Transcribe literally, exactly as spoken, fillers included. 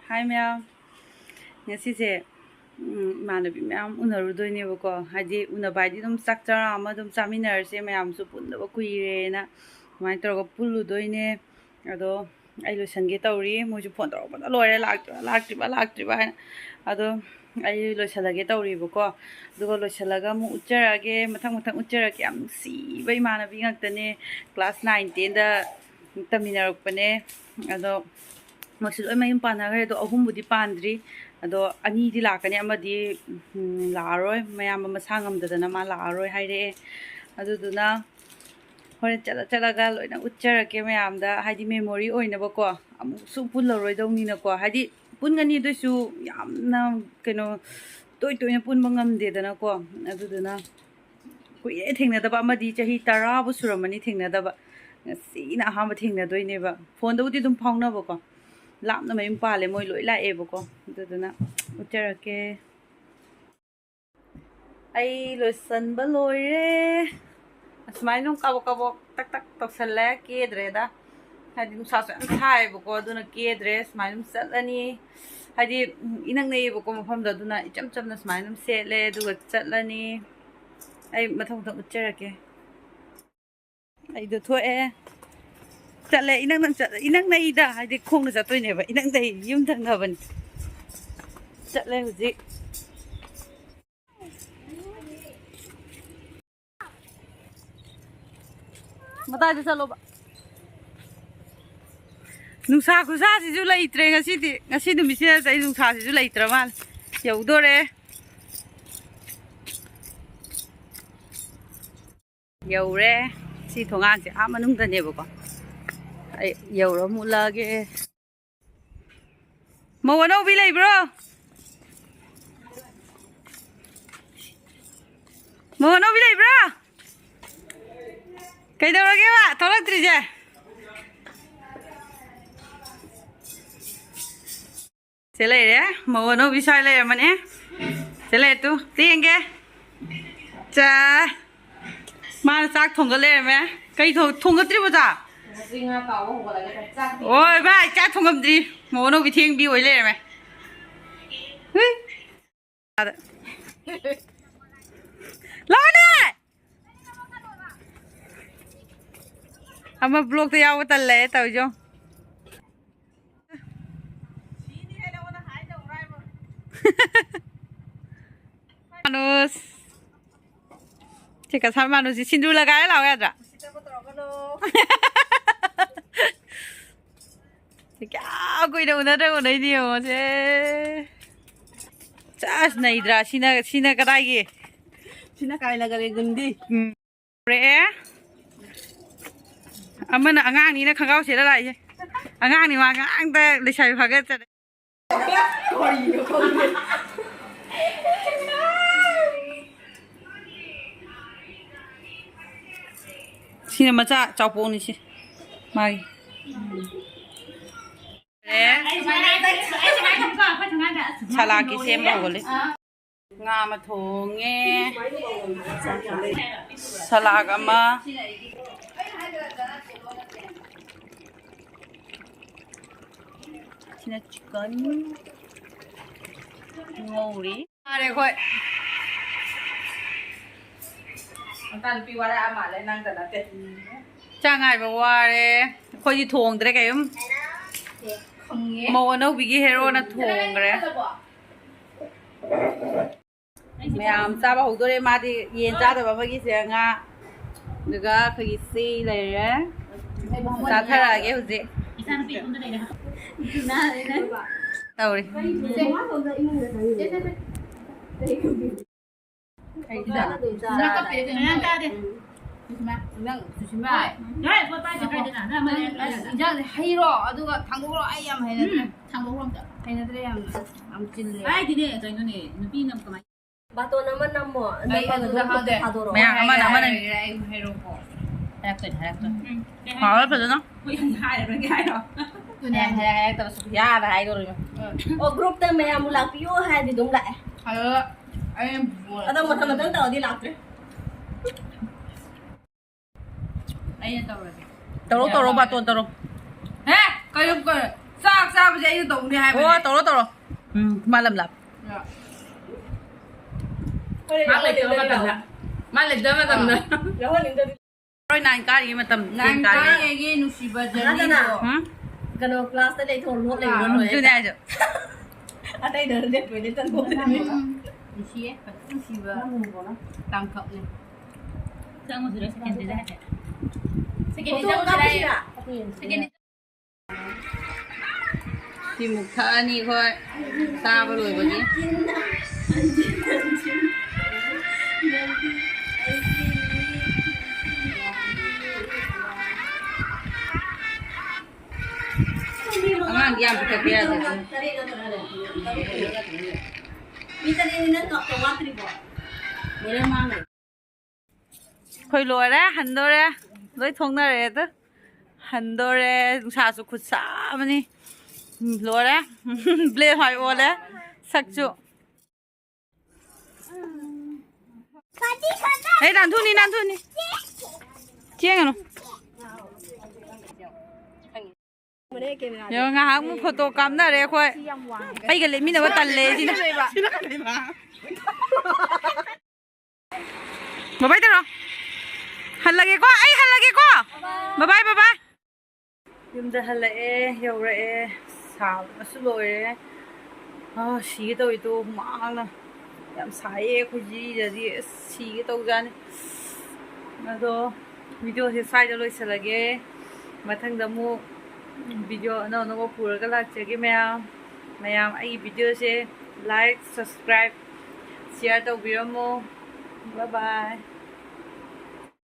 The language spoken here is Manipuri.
ꯍꯥꯏ ꯃꯌꯥꯝ, ꯉꯁꯤꯁꯦ ꯎꯝ, ꯏꯃꯥꯟꯅꯕꯤ ꯃꯌꯥꯝ ꯎꯅꯔꯨꯗꯣꯏꯅꯦꯕꯀꯣ꯫ ꯍꯥꯏꯗꯤ ꯎꯅꯕ ꯍꯥꯏꯗꯤ ꯑꯗꯨꯝ ꯆꯥꯛ ꯆꯔꯥ ꯑꯃ ꯑꯗꯨꯝ ꯆꯥꯃꯤꯟꯅꯔꯁꯦ, ꯃꯌꯥꯝꯁꯨ ꯄꯨꯟꯗꯕ ꯀꯨꯏꯔꯦꯅ ꯑꯗꯨꯃꯥꯏꯅ ꯇꯧꯔꯒ ꯄꯨꯜꯂꯨꯗꯣꯏꯅꯦ꯫ ꯑꯗꯣ ꯑꯩ ꯂꯣꯏꯁꯟꯒꯦ ꯇꯧꯔꯤ꯫ ꯃꯣꯏꯁꯨ ꯐꯣꯟ ꯇꯧꯔꯛꯄꯗ ꯂꯣꯏꯔꯦ, "ꯂꯥꯛꯇ꯭ꯔꯤꯕ, ꯂꯥꯛꯇ꯭ꯔꯤꯕ, ꯂꯥꯛꯇ꯭ꯔꯤꯕ?" ꯍꯥꯏꯅ꯫ ꯑꯗꯣ ꯑꯩ ꯂꯣꯏꯁꯜꯂꯒꯦ ꯇꯧꯔꯤꯕꯀꯣ꯫ ꯑꯗꯨꯒ ꯂꯣꯏꯁꯜꯂꯒ ꯑꯃꯨꯛ ꯎꯠꯆꯔꯛꯑꯒꯦ, ꯃꯊꯪ ꯃꯊꯪ ꯎꯠꯆꯔꯛꯀꯦ꯫ ꯌꯥꯝ ꯅꯨꯡꯁꯤꯕ ꯏꯃꯥꯟꯅꯕꯤ ꯉꯥꯛꯇꯅꯦ, ꯀ꯭ꯂꯥꯁ ꯅꯥꯏꯟ ꯇꯦꯟꯗ ꯇꯝꯃꯤꯟꯅꯔꯛꯄꯅꯦ꯫ ꯑꯗꯣ ꯃꯣꯏꯁꯨ ꯂꯣꯏ ꯃꯌꯨꯝ ꯄꯥꯟꯅꯈ꯭ꯔꯦ꯫ ꯑꯗꯣ ꯑꯍꯨꯝꯕꯨꯗꯤ ꯄꯥꯟꯗ꯭ꯔꯤ꯫ ꯑꯗꯣ ꯑꯅꯤꯗꯤ ꯂꯥꯛꯀꯅꯤ, ꯑꯃꯗꯤ ꯎꯝ, ꯂꯥꯛꯑꯔꯣꯏ, ꯃꯌꯥꯝꯕ ꯃꯁꯥ ꯉꯝꯗꯗꯅ ꯃꯥ ꯂꯥꯛꯑꯔꯣꯏ ꯍꯥꯏꯔꯛꯑꯦ꯫ ꯑꯗꯨꯗꯨꯅ ꯍꯣꯔꯦꯟ ꯆꯠꯂ ꯆꯠꯂꯒ ꯂꯣꯏꯅ ꯎꯠꯆꯔꯛꯀꯦ ꯃꯌꯥꯝꯗ, ꯍꯥꯏꯗꯤ ꯃꯦꯃꯣꯔꯤ ꯑꯣꯏꯅꯕꯀꯣ꯫ ꯑꯃꯨꯛꯁꯨ ꯄꯨꯜꯂꯔꯣꯏꯗꯧꯅꯤꯅꯀꯣ, ꯍꯥꯏꯗꯤ ꯄꯨꯟꯒꯅꯤ, ꯑꯗꯨꯏꯁꯨ ꯌꯥꯝꯅ ꯀꯩꯅꯣ ꯇꯣꯏ ꯇꯣꯏꯅ ꯄꯨꯟꯕ ꯉꯝꯗꯦꯗꯅꯀꯣ꯫ ꯑꯗꯨꯗꯨꯅ ꯀꯨꯏꯔꯦ ꯊꯦꯡꯅꯗꯕ, ꯑꯃꯗꯤ ꯆꯍꯤ ꯇꯔꯥꯕꯨ ꯁꯨꯔꯝꯃꯅꯤ ꯊꯦꯡꯅꯗꯕ꯫ ꯉꯁꯤꯅ ꯑꯍꯥꯟꯕ ꯊꯦꯡꯅꯗꯣꯏꯅꯦꯕ꯫ ꯐꯣꯟꯗꯕꯨꯗꯤ ꯑꯗꯨꯝ ꯐꯥꯎꯅꯕꯀꯣ꯫ ꯂꯥꯞꯅ ꯃꯌꯨꯝ ꯄꯥꯜꯂꯦ, ꯃꯣꯏ ꯂꯣꯏ ꯂꯥꯛꯑꯦꯕꯀꯣ꯫ ꯑꯗꯨꯗꯨꯅ ꯎꯠꯆꯔꯛꯀꯦ꯫ ꯑꯩ ꯂꯣꯏꯁꯟꯕ ꯂꯣꯏꯔꯦ꯫ ꯑꯁꯨꯃꯥꯏꯅ ꯑꯗꯨꯝ ꯀꯕꯛ ꯀꯕꯛ ꯇꯛ ꯇꯛ ꯇꯧꯁꯜꯂꯦ, ꯀꯦꯗ꯭ꯔꯦꯗ꯫ ꯍꯥꯏꯗꯤ ꯅꯨꯡꯁꯥꯁꯨ ꯌꯥꯝ ꯁꯥꯏꯌꯦꯕꯀꯣ, ꯑꯗꯨꯅ ꯀꯦꯗ꯭ꯔꯦ꯫ ꯁꯨꯃꯥꯏꯅ ꯑꯗꯨꯝ ꯆꯠꯂꯅꯤ꯫ ꯍꯥꯏꯗꯤ ꯎꯝ, ꯏꯅꯛ ꯅꯛꯑꯦꯕꯀꯣ ꯃꯐꯝꯗꯣ, ꯑꯗꯨꯅ ꯏꯆꯝ ꯆꯝꯅ ꯁꯨꯃꯥꯏꯅ ꯑꯗꯨꯝ ꯁꯦꯠꯂꯦ, ꯑꯗꯨꯒ ꯆꯠꯂꯅꯤ꯫ ꯑꯩ ꯃꯊꯪ ꯃꯊꯪ ꯎꯠꯆꯔꯛꯀꯦ꯫ ꯑꯩꯗꯣ ꯊꯣꯛꯑꯦ, ꯆꯠꯂꯦ꯫ ꯏꯅꯛ ꯅꯛ ꯆꯠꯂꯦ, ꯏꯅꯛ ꯅꯛꯏꯗ, ꯍꯥꯏꯗꯤ ꯈꯣꯡꯅ ꯆꯠꯇꯣꯏꯅꯦꯕ, ꯏꯅꯛ ꯅꯛꯏ, ꯌꯨꯝ ꯊꯪꯅꯕꯅꯤ꯫ ꯆꯠꯂꯦ ꯍꯧꯖꯤꯛ꯫ ꯃꯇꯥꯏꯗ ꯆꯠꯂꯣꯕ꯫ ꯅꯨꯡꯁꯥ ꯈꯨꯁꯥꯁꯤꯁꯨ ꯂꯩꯇ꯭ꯔꯦ ꯉꯁꯤꯗꯤ꯫ ꯉꯁꯤ ꯅꯨꯃꯤꯠꯁꯤꯗ ꯑꯩ ꯅꯨꯡꯁꯥꯁꯤꯁꯨ ꯂꯩꯇ꯭ꯔ ꯃꯥꯜꯂꯦ꯫ ꯌꯧꯗꯣꯔꯦ꯫ ꯌꯧꯔꯦ꯫ ꯁꯤ ꯊꯣꯡꯒꯥꯟꯁꯦ ꯑꯥ ꯃꯅꯨꯡꯗꯅꯦꯕꯀꯣ꯫ ꯑꯩ ꯌꯧꯔ ꯃꯨꯠꯂꯛꯑꯒꯦ꯫ ꯃꯧ ꯑꯅꯧꯕꯤ ꯂꯩꯕ꯭ꯔꯣ? ꯃꯧ ꯑꯅꯧꯕꯤ ꯂꯩꯕ꯭ꯔꯣ? ꯀꯩꯗꯧꯔꯒꯦꯕ ꯊꯣꯛꯂꯛꯇ꯭ꯔꯤꯁꯦ? ꯁꯦ ꯂꯩꯔꯦ, ꯃꯧ ꯑꯅꯧꯕꯤ ꯁ꯭ꯋꯥꯏ ꯂꯩꯔꯝꯃꯅꯦ꯫ ꯁꯦ ꯂꯩꯔꯦ ꯇꯨ, ꯇꯦꯡꯒꯦ꯫ ꯆꯥ꯫ ꯃꯥꯅ ꯆꯥꯛ ꯊꯣꯡꯒꯠ ꯂꯩꯔꯝꯃꯦ꯫ ꯀꯩ ꯊꯣꯡ-, ꯊꯣꯡꯒꯠꯇ꯭ꯔꯤꯕꯣ ꯆꯥꯛ? ꯉꯁꯤ ꯉꯥ ꯇꯥꯎꯕ ꯍꯧꯒꯠꯂꯒ ꯆꯥꯛꯇꯤ ꯑꯣꯏ ꯚꯥꯏ, ꯆꯥꯛ ꯊꯣꯡꯉꯝꯗ꯭ꯔꯤ꯫ ꯃꯧ ꯑꯅꯧꯕꯤ ꯊꯦꯡꯕꯤ ꯑꯣꯏ ꯂꯩꯔꯝꯃꯦ꯫ ꯍꯨꯏ꯫ ꯑꯗ꯫ ꯂꯥꯛꯑꯣꯅꯦ! ꯑꯃ ꯕ꯭ꯂꯣꯛꯇ ꯌꯥꯎꯕ ꯇꯜꯂꯦ ꯇꯧꯔꯤꯁꯦ ꯌꯦꯡꯉꯣ꯫ ꯃꯥꯅꯨꯁ꯫ ꯁꯤ ꯀꯁꯥꯔ ꯃꯥꯅꯨꯁꯤ ꯁꯤꯟꯗꯨꯔ ꯂꯒꯥꯏꯔ ꯂꯥꯛꯑꯣ ꯌꯥꯗ꯭ꯔꯥ? ꯁꯤ ꯀꯌꯥ ꯀꯨꯏꯅ ꯎꯅꯗ꯭ꯔ ꯎꯅꯩꯅꯤ ꯌꯦꯡꯉꯣꯁꯦ꯫ ꯆꯥꯁ ꯅꯩꯗ꯭ꯔꯥ? ꯁꯤꯅ, ꯁꯤꯅ ꯀꯗꯥꯏꯒꯤ? ꯁꯤꯅ ꯀꯥꯏ ꯅꯒꯔꯦ ꯒꯨꯟꯗꯤ? ꯎꯝ꯫ ꯄꯨꯔꯛꯑꯦ꯫ ꯑꯃꯅ ꯑꯉꯥꯡꯅꯤꯅ ꯈꯪꯒꯥꯎ ꯁꯦꯠꯂ ꯂꯥꯛꯏꯁꯦ꯫ ꯑꯉꯥꯡꯅꯤ ꯃꯥ ꯑꯉꯥꯡꯗ ꯂꯩꯁꯥꯕꯤ ꯐꯥꯒꯠꯆꯔꯦ꯫ ꯁꯤꯅ ꯃꯆꯥ ꯆꯥꯎꯄꯣꯛꯅꯤ ꯁꯤ꯫ ꯃꯥꯒꯤ꯫ ꯁꯂꯥꯗꯀꯤ ꯁꯦꯝꯕ ꯍꯧꯒꯠꯂꯤ꯫ ꯉꯥ ꯑꯃ ꯊꯣꯡꯉꯦ꯫ ꯁꯂꯥꯗ ꯑꯃ꯫ ꯁꯤꯅ ꯆꯤꯀꯟ ꯉꯧꯔꯤ꯫ ꯐꯔꯦ ꯑꯩꯈꯣꯏ꯫ ꯃꯆꯥꯅꯨꯄꯤ ꯋꯥꯔꯛꯑ ꯃꯥꯜꯂꯦ, ꯅꯪꯗ ꯅꯠꯇꯦ꯫ ꯆꯥꯛ ꯉꯥꯏꯕ ꯋꯥꯔꯦ꯫ ꯑꯩꯈꯣꯏꯗꯤ ꯊꯣꯡꯗ꯭ꯔꯦ ꯀꯩꯝ꯫ ꯃꯧ ꯑꯅꯧꯕꯤꯒꯤ ꯍꯦꯔꯣꯅ ꯊꯣꯡꯈ꯭ꯔꯦ꯫ ꯃꯌꯥꯝ ꯆꯥꯕ ꯍꯧꯗꯣꯔꯦ꯫ ꯃꯥꯗꯤ ꯌꯦꯟ ꯆꯥꯗꯕ ꯑꯃꯒꯤꯁꯦ ꯉꯥ, ꯑꯗꯨꯒ ꯑꯩꯈꯣꯏꯒꯤ ꯁꯤ ꯂꯩꯔꯦ꯫ ꯆꯥꯊꯔꯛꯑꯒꯦ ꯍꯧꯖꯤꯛ꯫ ꯇꯧꯔꯤ꯫ ꯅꯪ ꯆꯥꯗꯦ꯫ ꯁꯨꯁꯤꯃꯥ꯫ ꯅꯪ ꯁꯨꯁꯤꯃꯥ꯫ ꯍꯣꯏ꯫ ꯅꯣꯏ ꯄꯣꯠ ꯄꯥꯏꯁꯦ ꯀꯥꯏꯗꯅ? ꯅꯪ ꯑꯃ ꯂꯩꯔꯛꯑꯣ꯫ ꯏꯟꯖꯥꯡꯁꯦ ꯍꯩꯔꯣ, ꯑꯗꯨꯒ ꯊꯥꯡꯗꯣꯛꯈ꯭ꯔꯣ꯫ ꯑꯩ ꯌꯥꯝ ꯍꯩꯅꯗ꯭ꯔꯦ꯫ ꯎꯝ, ꯊꯥꯡꯗꯣꯛꯈ꯭ꯔꯣ ꯑꯝꯇ꯫ ꯍꯩꯅꯗ꯭ꯔꯦ ꯌꯥꯝꯅ꯫ ꯌꯥꯝ ꯆꯤꯜꯂꯦ꯫ ꯍꯥꯏꯗꯤꯅꯦ, ꯀꯩꯅꯣꯅꯦ, ꯅꯨꯄꯤꯅ ꯀꯃꯥꯏ- ꯕꯥꯇꯣꯟ ꯑꯃ ꯅꯝꯃꯣ꯫ ꯑꯩ ꯅꯝꯕꯗꯣ ꯑꯗꯨꯗ ꯒ꯭ꯔꯨꯞꯇ ꯍꯥꯞꯇꯦ꯫ ꯊꯥꯗꯣꯔꯛꯑꯣ꯫ ꯃꯌꯥꯝ ꯑꯃꯅ, ꯑꯃꯅ ꯍꯥꯏꯔꯛꯑꯣ, ꯑꯩ ꯍꯥꯏꯔꯛꯑꯣꯀꯣ꯫ ꯍꯥꯏꯔꯛꯇꯣꯏꯅꯦ, ꯍꯥꯏꯔꯛꯇꯣꯏꯅꯦ꯫ ꯎꯝ, ꯀꯩ ꯍꯥꯏ-, ꯍꯥꯎꯔ ꯐꯖꯅ꯫ ꯍꯣꯏ, ꯍꯥꯏꯔꯔꯣꯏꯒꯦ ꯍꯥꯏꯔꯣ? ꯑꯗꯨꯅꯦ ꯍꯥꯏꯔꯛꯑꯦ, ꯍꯥꯏꯔꯛꯇꯕ ꯁꯨꯛꯌꯥꯗ ꯍꯥꯏꯗꯣꯔꯤꯕ꯫ ꯑꯣ, ꯒ꯭ꯔꯨꯞꯇ ꯃꯌꯥꯝꯕꯨ ꯂꯥꯛꯄꯤꯌꯣ ꯍꯥꯏꯔꯗꯤ ꯑꯗꯨꯝ ꯂꯥꯛꯑꯦ꯫ ꯑꯗꯣ ꯑꯩꯅ ꯕꯣꯜ ꯑꯗꯣ ꯃꯊꯪ ꯃꯊꯪ ꯇꯧꯔꯗꯤ ꯂꯥꯛꯇ꯭ꯔꯦ꯫ ꯑꯩꯅ ꯇꯧꯔꯒꯦ꯫ ꯇꯧꯔꯣ, ꯇꯧꯔꯣ, ꯕꯥꯇꯣꯟ ꯇꯧꯔꯣ꯫ ꯍꯦ, ꯀꯩꯅꯣ, ꯀꯩꯅꯣ? ꯆꯥꯛ ꯆꯥꯕꯁꯦ ꯑꯩꯅ ꯇꯧꯅꯤ ꯍꯥꯏꯕꯅꯦ꯫ ꯑꯣ, ꯇꯧꯔꯣ, ꯇꯧꯔꯣ꯫ ꯎꯝ, ꯃꯥ ꯂꯝ ꯂꯥꯞ꯫ ꯌꯥ꯫ ꯃꯥ ꯂꯩꯇꯕ ꯃꯇꯝꯗ꯫ ꯃꯥ ꯂꯩꯇꯕ ꯃꯇꯝꯗ꯫ ꯌꯥꯎꯍꯟꯅꯤꯡꯗꯕꯤ꯫ ꯍꯣꯏ, ꯅꯥꯏꯟ ꯀꯥꯔꯤꯉꯩ ꯃꯇꯝ, ꯅꯥꯏꯟ ꯇꯦꯟ ꯀꯥꯔꯤꯉꯩ꯫ ꯀꯥꯔꯤꯉꯩꯒꯤ ꯅꯨꯡꯁꯤꯕ ꯖꯔꯅꯤꯗꯣ꯫ ꯍꯨꯝ? ꯀꯩꯅꯣ, ꯀ꯭ꯂꯥꯁꯇ ꯂꯩꯊꯣꯛ, ꯂꯣꯠ ꯂꯩꯕ ꯑꯥ, ꯂꯣꯏꯔꯦ꯫ ꯑꯗꯨꯅꯦ ꯍꯥꯏꯁꯦ꯫ ꯑꯇꯩꯗ ꯂꯦꯞꯄꯣꯏꯅꯦ, ꯇꯟꯊꯣꯛ ꯂꯩꯔꯝꯃꯦ꯫ ꯎꯝ, ꯅꯨꯡꯁꯤꯌꯦ, ꯐꯖꯅ ꯅꯨꯡꯁꯤꯕ ꯇꯥꯡꯀꯛꯅꯦ꯫ ꯆꯪꯉꯨꯁꯤꯔ ꯁꯦꯀꯦꯟꯗ꯭ꯔꯤꯗ ꯍꯥꯏꯐꯦꯠ? ꯁꯦꯀꯦꯟꯗ꯭ꯔꯤ ꯐꯣꯇꯣ ꯆꯪꯉꯨꯁꯤꯔ? ꯀꯥꯞꯄꯁꯤꯔ? ꯁꯦꯀꯦꯟꯗ꯭ꯔꯤ꯫ ꯁꯤꯃꯨꯛ ꯊꯛꯑꯅꯤ ꯑꯩꯈꯣꯏ ꯆꯥꯕ ꯂꯣꯏꯕꯒꯤ꯫ ꯑꯉꯥꯡꯗꯤ ꯌꯥꯝ ꯄꯤꯊꯛꯄ ꯌꯥꯗꯦ꯫ ꯃꯤ ꯇꯔꯦꯠꯅꯤ, ꯅꯪ ꯀꯞꯇ ꯋꯥꯠꯇ꯭ꯔꯤꯕꯣ? ꯂꯣꯏꯔꯦ ꯃꯥꯡꯉꯦ꯫ ꯑꯩꯈꯣꯏ ꯂꯣꯏꯔꯦ, ꯍꯟꯗꯣꯔꯦ꯫ ꯂꯣꯏ ꯊꯣꯡꯅꯔꯦ ꯑꯗꯨ꯫ ꯍꯟꯗꯣꯔꯦ꯫ ꯅꯨꯡꯁꯥꯁꯨ ꯈꯨꯠꯁꯥ ꯑꯃꯅꯤ꯫ ꯎꯝ, ꯂꯣꯏꯔꯦ꯫ ꯕ꯭ꯂꯦꯛ ꯍ꯭ꯋꯥꯏꯠ ꯑꯣꯜꯂꯦ꯫ ꯁꯛꯁꯨ꯫ ꯑꯦ, ꯅꯥꯟꯊꯨꯅꯤ, ꯅꯥꯟꯊꯨꯅꯤ꯫ ꯆꯦꯟꯒꯅꯨ꯫ ꯌꯦꯡꯉꯣ, ꯉꯥꯏꯍꯥꯛꯃꯨꯛ ꯐꯣꯇꯣ ꯀꯥꯞꯅꯔꯦ ꯑꯩꯈꯣꯏ꯫ ꯑꯩꯒ ꯂꯦꯞꯃꯤꯟꯅꯕ ꯇꯜꯂꯦ ꯁꯤꯅ꯫ ꯕꯕꯥꯏ ꯇꯧꯔꯣ꯫ ꯍꯜꯂꯒꯦꯀꯣ, ꯑꯩ ꯍꯜꯂꯒꯦꯀꯣ꯫ ꯕꯕꯥꯏ, ꯕꯕꯥꯏ꯫ ꯌꯨꯝꯗ ꯍꯜꯂꯛꯑꯦ, ꯌꯧꯔꯛꯑꯦ꯫ ꯁꯥꯕꯅꯁꯨ ꯂꯣꯏꯔꯦ꯫ ꯑꯥ, ꯁꯤꯒꯦ ꯇꯧꯋꯦ ꯇꯣ, ꯍꯨꯃꯥꯡꯅ꯫ ꯌꯥꯝ ꯁꯥꯏꯌꯦ ꯑꯩꯈꯣꯏ ꯁꯤꯗꯗꯤ꯫ ꯑꯁ, ꯁꯤꯒꯦ ꯇꯧꯖꯥꯠꯅꯤ꯫ ꯑꯗꯣ ꯚꯤꯗꯤꯑꯣꯁꯦ ꯁ꯭ꯋꯥꯏꯗ ꯂꯣꯏꯁꯤꯜꯂꯒꯦ꯫ ꯃꯊꯪꯗ ꯑꯃꯨꯛ ꯚꯤꯗꯤꯑꯣ ꯑꯅꯧ ꯑꯅꯧꯕ ꯄꯨꯔꯒ ꯂꯥꯛꯆꯒꯦ ꯃꯌꯥꯝ꯫ ꯃꯌꯥꯝ ꯑꯩꯒꯤ ꯚꯤꯗꯤꯑꯣꯁꯦ like, subscribe, share ꯇꯧꯕꯤꯔꯝꯃꯣ꯫ Bye bye꯫